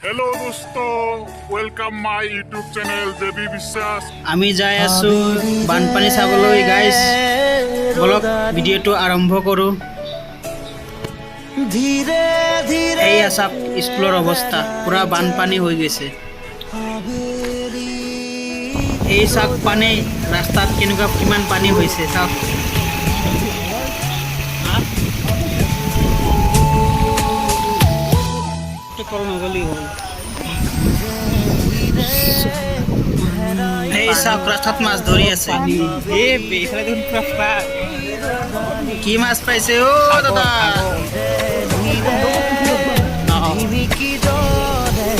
Hello' দোস্ত, welcome my YouTube channel JB বিশ্বাস। আমি যাই আছোঁ বানপানী চাবলৈ। গাইজ, বলক, ভিডিঅ'টো আৰম্ভ কৰোঁ। ধীৰে ধীৰে। এইয়া চাওক স্কুলৰ অৱস্থা, পূৰা বানপানী হৈ গৈছে। এই চাওক পানী, ৰাস্তাত কেনেকুৱা, কিমান পানী হৈছে চাওক। নগ'লেই হ'ল। এই চাওক, ৰাস্তাত মাছ ধৰি আছে। এইফালে দেখোন পুৰা ফ্লাড। কি মাছ পাইছে অ' দাদা? ধিমিকি দৰে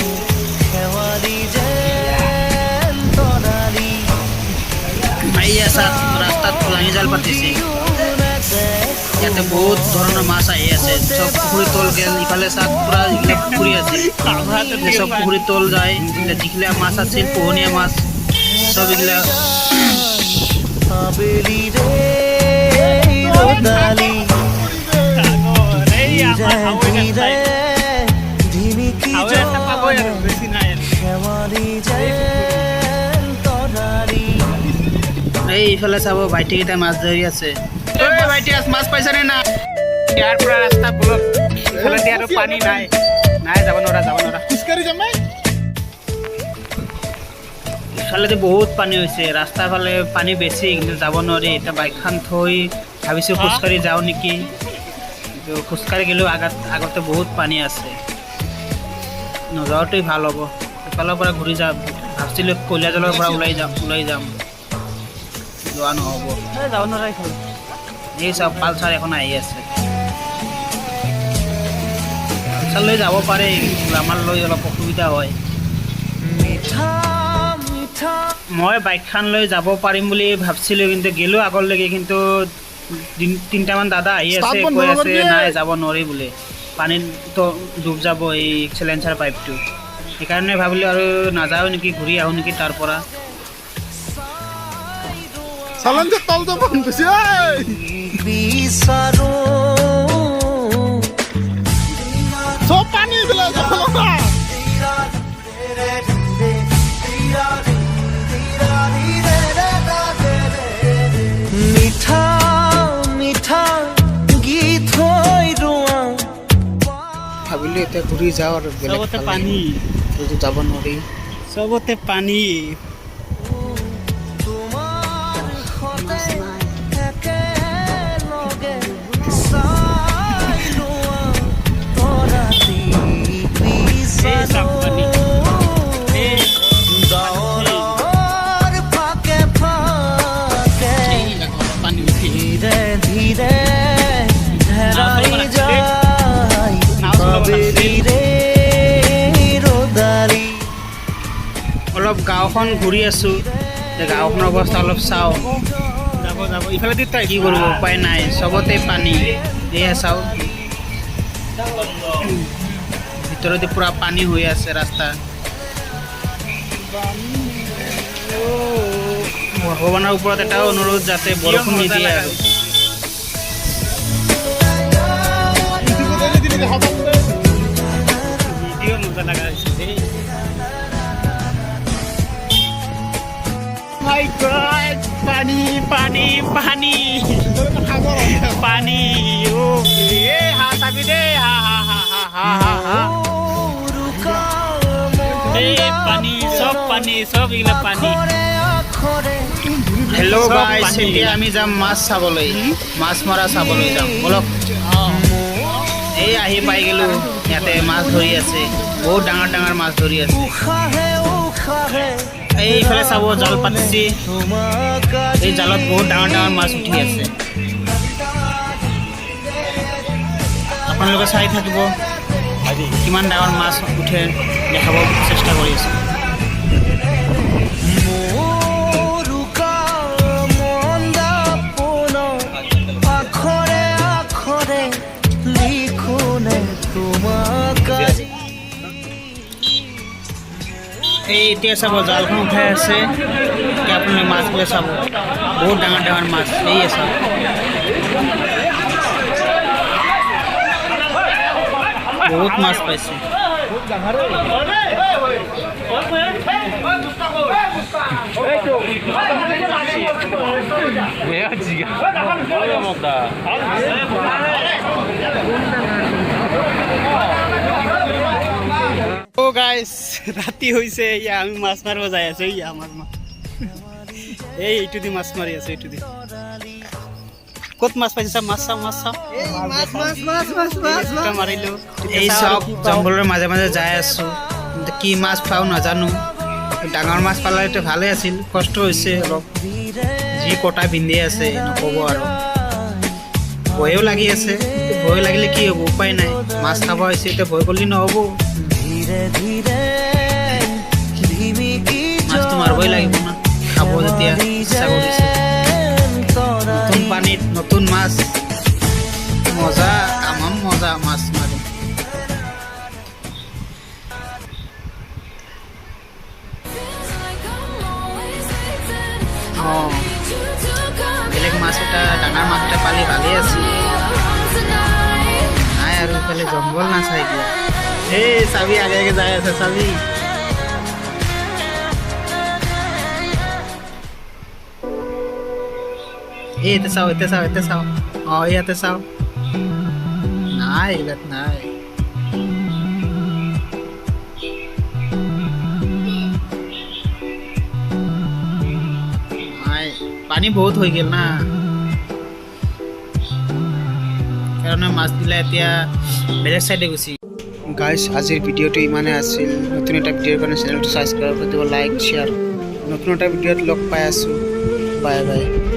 শেৱালি যেন তৰালি। এইয়া চাওক, ৰাস্তাত লাঙি জাল পাতিছে। ইয়াতে বহুত ধৰণৰ মাছ আহি আছে। চব পুখুৰী তল গেল। ইফালে চাওক, পুৰা এইবিলাক পুখুৰী আছে, এই চব পুখুৰীৰ তল যায়। এইগিলা যিগিলা মাছ আছিল, পোহনীয়া মাছ, চব এইগিলা। আবেলিৰে ৰ'দালি। এই আমাৰ হাৱৈ ধীৰে ৰাস্তাই ধিমিকি হাৱৈ ৰাস্তা পাবই আৰু বেছি নাই আৰু। শেৱালি যেন তৰালি। এই ইফালে চাব, ভাইটি কেইটা মাছ ধৰি আছে। ঐ ভাইটি, আজ মাছ পাইছানে না? ইয়াৰ পৰা ৰাস্তা ব্লক। ইফালেদি আৰু পানী নাই নাই, যাব নোৱাৰা, যাব নোৱাৰা। খোজকাঢ়ি যাম। ইফালেদি বহুত পানী হৈছে। ৰাস্তাৰ ফালে পানী বেছি, কিন্তু যাব নোৱাৰি। এতিয়া বাইকখন থৈ ভাবিছোঁ খোজকাঢ়ি যাওঁ নেকি, কিন্তু খোজকাঢ়ি গ'লেও আগতে বহুত পানী আছে, নযোৱাটোৱেই ভাল হ'ব। ইফালৰ পৰা ঘূৰি যাম ভাবছিলোঁ, কলীয়াজলৰ পৰা ওলাই যাম, ওলাই যাম, যোৱা নহ'ব। এই যাব নোৱাৰা ইফালে। এই চাওক, পালচাৰ এখন আহি আছে। পালচাৰ লৈ যাব পাৰে, কিন্তু আমাৰ লৈ অলপ অসুবিধা হয়। মিঠা মিঠা। মই বাইকখন লৈ যাব পাৰিম বুলি ভাবছিলোঁ, কিন্তু গ'লো আগলৈকে, কিন্তু তিনিটামান দাদা আহি আছে, বন্ধ কৈ আছে কৰি দিয়ে। নাই, যাব নোৱাৰি বোলে, পানীত ডুব যাব এই চেলেঞ্চাৰ পাইপটো। সেইকাৰণে ভাবিলোঁ আৰু নাযাওঁ নেকি, ঘূৰি আহোঁ নেকি তাৰ পৰা। চালান যে তল যাব বেছি ঐ। বিচাৰো। চব পানী পেলাই যাব লগা। মিঠা মিঠা গীত হৈ ৰোৱা। ভাবিলোঁ এতিয়া ঘূৰি যাওঁ আৰু বেলেগ চবতে ফালে। পানী। কিন্তু যাব নোৱাৰি। চবতে পানী। তোমাৰ সতে একেলগে চাই লোৱা তৰাতি। এই চাওক পানী। এই ডাৱৰৰ ফাকে ফাকে পানী উঠি ধীৰে ধীৰে হেৰাই যায় নাও চলাব আবেলিৰে ৰ'দালি। অলপ গাঁওখন ঘূৰি আছোঁ যে গাঁওখনৰ অৱস্থা অলপ চাওঁ। যাব যাব, ইফালে দি কি কৰিব, উপায় নাই, চবতে পানী। এয়া চাওঁ, ভিতৰতে পূৰা পানী হৈ আছে ৰাস্তা। ভগৱানৰ ওপৰত এটাও অনুৰোধ, যাতে বৰষুণ নিদিয়ে আৰু। ভিডিঅ' মজা লগা হৈছে দেই। মাই গড, পানী পানী পানী পানী। অ' এ হা, চাবি দেই। হা হা হা হা হা হা হা। এই পানী, চব পানী, চব এইগিলা পানী। আখৰে। হেল্ল' চব গাইছ, পানী। এতিয়া আমি যাম মাছ চাবলৈ, মাছ মৰা চাবলৈ যাম, ব'লক। এই আহি পাই গ'লো। ইয়াতে মাছ ধৰি আছে, বহুত ডাঙৰ ডাঙৰ মাছ ধৰি আছে। উশাহে উশাহে। এইফালে চাব, জাল পাতিছে। তোমাক এই জালত বহুত ডাঙৰ ডাঙৰ মাছ উঠি আছে। আপোনালোকে চাই থাকিব, কিমান ডাঙৰ মাছ উঠে দেখাব চেষ্টা কৰি আছোঁ। মোৰুকা মন দাপোনত আখৰে আখৰে লিখোনে তোমাক আজি। এই এতিয়া চাব, জালখন উঠাই আছে। এতিয়া আপোনালোকে মাছবিলাক চাব, বহুত ডাঙৰ ডাঙৰ মাছ। এই চাওক, বহুত মাছ পাইছে। অ' গাইছ, ৰাতি হৈছে। ইয়া আমি মাছ মাৰিব যাই আছো। ইয়া আমাৰ মাছ, এই এইটো দি মাছ মাৰি আছো। এইটো দি ক'ত মাছ পাইছে? চা, মাছ চাওঁ, মাছ চাওঁ। দুটা মাৰিলো। এই চব জংঘলৰ মাজে মাজে যাই আছোঁ। কি মাছ পাওঁ নাজানো। ডাঙৰ মাছ পালেতো ভালেই আছিল। কষ্ট হৈছে অলপ, যি কটা বিন্ধি আছে নক'ব আৰু। ভয়ো লাগি আছে। কিন্তু ভয় লাগিলে কি হ'ব, উপায় নাই। মাছ খাব হৈছে এতিয়া, ভয় কৰিলে নহ'ব। ধীৰে ধীৰে ধিমিকি মাছটো মাৰিবই লাগিব না, খাব যেতিয়া ইচ্ছা কৰিছে। নতুন পানীত নতুন মাছ, মজা, তামাম মজা মাছ মাৰি। অঁ, বেলেগ মাছ এটা, ডাঙৰ মাছ এটা পালে ভালেই আছিল। নাই আৰু, ইফালে জংঘল নাচাই এতিয়া। এই চাবি, আগে আগে যাই আছে চাবি। এই ইয়াতে চাওঁ, ইয়াতে চাওঁ, ইয়াতে চাওঁ। অঁ, ইয়াতে চাওঁ। নাই, এইবিলাক নাই। নাই, পানী বহুত হৈ গ'ল না, সেইকাৰণে মাছবিলাক এতিয়া বেলেগ চাইডে গুচি। গাইছ, আজিৰ ভিডিঅ'টো ইমানেই আছিল। নতুন এটা ভিডিঅ'ৰ কাৰণে চেনেলটো ছাবস্ক্ৰাইব কৰি দিব, লাইক, শ্বেয়াৰ। নতুন এটা ভিডিঅ'ত লগ পাই আছোঁ। Bye bye.